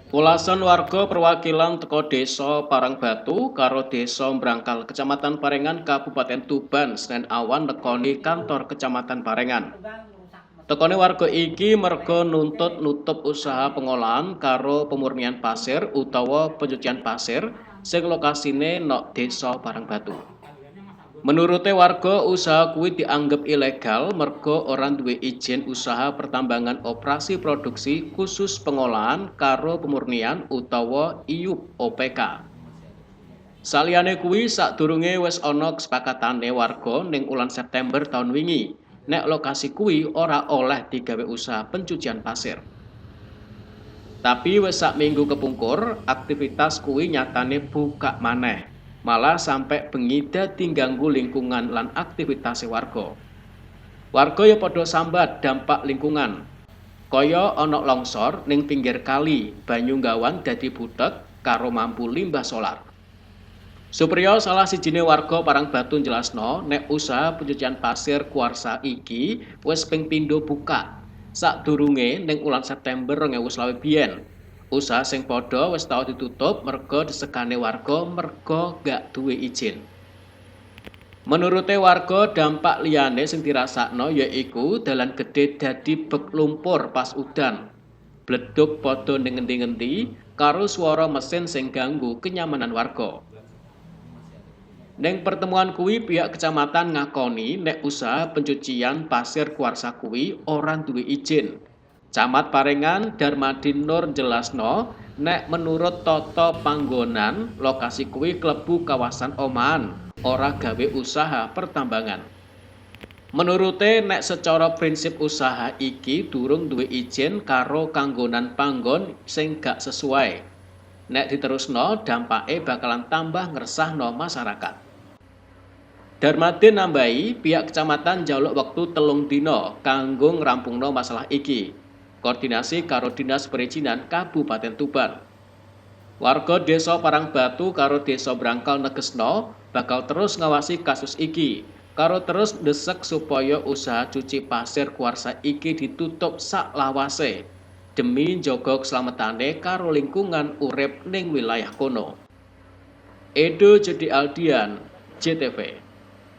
Pulasan warga perwakilan teko Desa Parangbatu karo Desa Brangkal, Kecamatan Parengan, Kabupaten Tuban, Senin awan nekoni kantor Kecamatan Parengan. Tekone warga iki merga nuntut nutup usaha pengolahan karo pemurnian pasir utawa pencucian pasir sing lokasine nok Desa Parangbatu. Menurute warga, usaha kuwi dianggep ilegal merga ora duwe izin usaha pertambangan operasi produksi khusus pengolahan karo pemurnian utawa IUP OPK. Saliyane kuwi, sadurunge wis ana kesepakatane warga ning wulan September taun wingi nek lokasi kuwi ora oleh digawe usaha pencucian pasir. Tapi wis sak minggu kepungkur aktivitas kuwi nyatane buka maneh. Malah sampe bengi dadi ngganggu lingkungan lan aktivitas warga. Warga ya padha sambat dampak lingkungan. Kaya ana longsor ning pinggir kali, banyu gawan dadi butek karo mambu limbah solar. Supriyo, salah sijine warga Parangbatu, njelasno nek usaha pencucian pasir kuarsa iki wis ping pindho buka. Sadurunge ning wulan September 2025 biyen. Usaha sing padha wis tau ditutup merga desekane warga merga gak duwe izin. Menurute warga, dampak liyane sing dirasakno yaiku dalan gedhe dadi bek lumpur pas udan. Bledug padha ning ngendi-ngendi karo swara mesin sing ganggu kenyamanan warga. Ning pertemuan kuwi pihak kecamatan ngakoni nek usaha pencucian pasir kuarsa kuwi ora duwe izin. Camat Parengan Darmadin Nur jelasno nek menurut tata panggonan lokasi kuwi klebu kawasan omahan, ora gawe usaha pertambangan. Menurute, nek secara prinsip usaha iki durung duwe izin karo kanggonan panggon sing gak sesuai. Nek diterusno, dampake bakalan tambah ngresahno masyarakat. Darmadin nambahi pihak kecamatan njaluk wektu 3 dina kanggo ngrampungno masalah iki. Koordinasi karo Dinas Perizinan Kabupaten Tuban. Warga Desa Parangbatu karo Desa Brangkal negesno bakal terus ngawasi kasus iki karo terus ndesek supaya usaha cuci pasir kuarsa iki ditutup sak lawase demi njaga keslametane karo lingkungan urip ning wilayah kono. Edo Jedi Aldian, JTV.